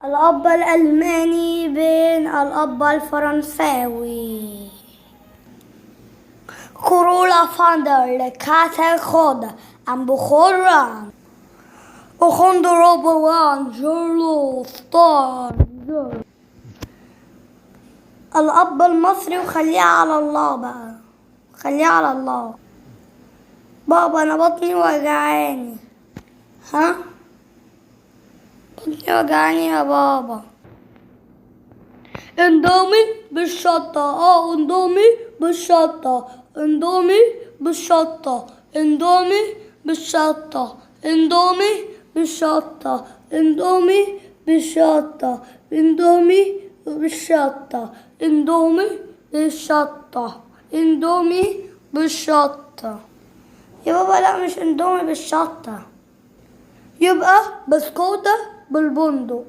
الأب الألماني بين الأب الفرنساوي. كورولا فاندر لكاتر خود ام بخوران وخندروبوان جورلو ستار. الأب المصري، وخليها على الله بقى، خليها على الله. بابا أنا بطني وجعاني، ها بطني وجعاني يا بابا. اندومي بالشطة، اندومي بالشطة، اندومي بالشطة، اندومي بالشطة، اندومي بالشطة، اندومي بالشطة، اندومي بالشطة، اندومي بالشطة، اندومي بالشطة. يا بابا لا، مش اندومي بالشطة، يبقى بسكوتة بالبندق.